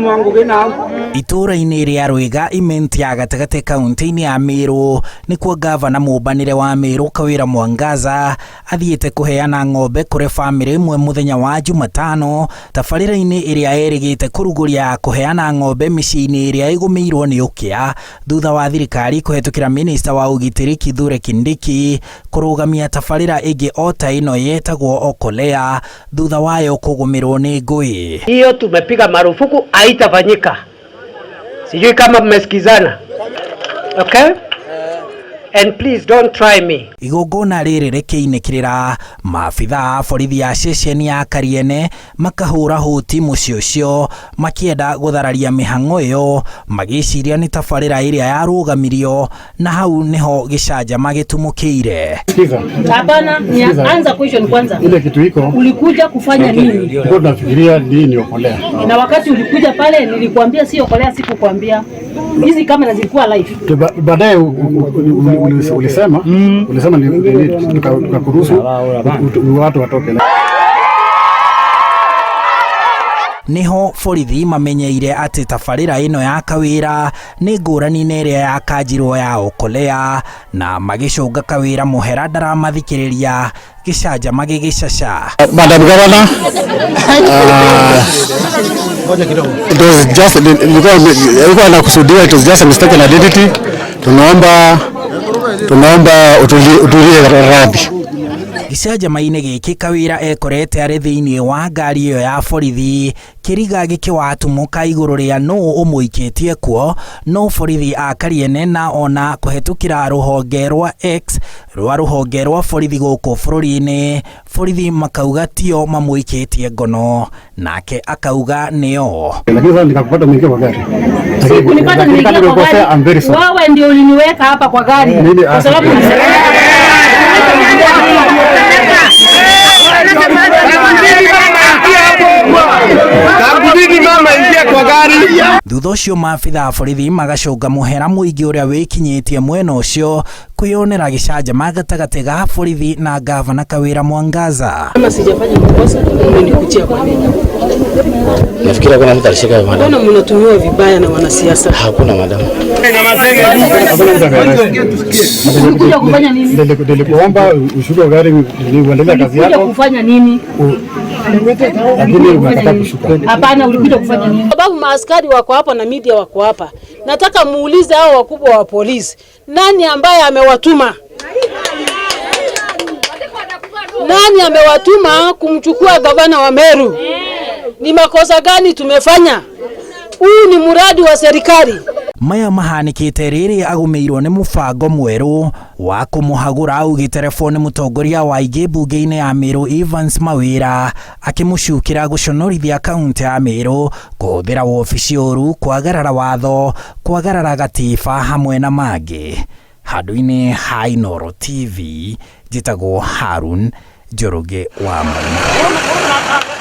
wa Ngugi na hau. Itũũra-inĩ rĩa Rwĩga Imenti ya gatagatĩ kaunti-inĩ ya Meru nĩkuo ngavana mũmbanĩre wa Meru Kawĩra Mwangaza athiĩte kũheana ng'ombe kũrĩ bamĩrĩ ĩmwe mũthenya wa Jumatano tabarĩra-inĩ ĩrĩa erĩgĩte kũrugũria ya kũheana ng'ombe mĩciĩ-inĩ ĩrĩa ĩgũmĩirwo nĩ ũkĩa thutha wa thirikari kũhetũkĩra minista wa ũgitĩri Kithure Kindiki kũrũgamia tabarĩra ĩngĩ o ta ĩno yetagwo Okolea thutha wayo kũgũmĩrwo nĩ ngũĩ. Hiyo tumepiga marufuku, haitafanyika. Sijui kama mmesikizana. Okay? And please don't try me. Igongona rĩrĩ rĩkĩinĩkĩrĩra maabitha a borithi a ceceni ya Kariene makahũra hũti mũciĩ ũcio makĩenda gũthararia mĩhang'o ĩyo magĩciria nĩ tabarĩra ĩrĩa yarũgamirio na hau nĩho gĩcanjama gĩtumũkĩire. Sikiza. Hapana, ni anza question kwanza. Ile kitu iko Ulikuja kufanya nini? tulikuwa tunafikiria nini ni okolea. Na wakati ulikuja pale nilikuambia sio kolea, sikukwambia. Hizi kamera zilikuwa live. Baadaye ulisema ulisema tukakuruhusu watu watoke. Niho borithi mamenyeire atĩ tabarĩra ĩno ya Kawĩra nĩ ngũrani na ĩrĩa yakanjirwo ya Okolea na magĩcũnga Kawĩra mũhera ndaramathikĩrĩria gĩcanjama gĩgĩcaca. Madam Governor, it was just ilikuwa nakusudia, it was just a mistaken identity. Tunaomba utulie radhi. Gĩcanjama-inĩ gĩkĩ Kawĩra ekorete arĩ thĩinĩ wa ngari ĩyo ya borithi kĩriga gĩkĩwatumũka igũrũ rĩa nũũ ũmũikĩtie kuo no borithi a Kariene na ona kũhetũkĩra rũhonge rwa X rwa rũhonge rwa borithi gũkũ bũrũri-inĩ borithi makauga tio mamũikĩtie ngono nake akauga nĩo. Lakini sasa nikakupata umeingia kwa gari. Sikunipata Lakini nimeingia kama kwa nimekosea, gari. I'm very sorry. Wewe ndio uliniweka hapa kwa gari. Mimi, Kwa sababu Kakubidi mama ingia kwa gari. Thutha ũcio maabitha a borithi magacũnga mũhera mũingĩ ũrĩa wĩkinyĩtie mwena ũcio kwĩyonera gĩcanjama gatagatĩ ga borithi na ngavana Kawĩra Mwangaza. Kama sijafanya makosa, mmenikujia kwa nini? Nafikiri hakuna mtu alishika madam. Mbona mnatumiwa vibaya na wanasiasa? Hakuna madam. Hakuna mtu amearrest. Ulikuja kufanya nini? Nilikuomba ushuke kwa gari ni uendelee kazi Ulikuja yako, kufanya nini? lakini umekataa kushuka. Hapana, ulikuja kufanya nini? Sababu maaskari wako hapa na media wako hapa. Nataka muulize hao wakubwa wa polisi, nani ambaye amewatuma? Nani amewatuma kumchukua gavana wa Meru? Ni makosa gani tumefanya? Huu ni mradi wa serikali. Maya mahanĩkĩte rĩrĩa agũmĩirwo nĩ mũbango mwerũ wa kũmũhagũra augĩte nĩ mũtongoria wa aingĩ mbunge-inĩ ya Meru Evans Mawĩra akĩmũcukĩra gũconorithia kaunti ya Meru kũhũthĩra wobici ũru kwagarara watho kwagarara gatiba hamwe na mangĩ. Handũ-inĩ ha Inooro TV njĩtagwo Harun Njoroge wa Maina.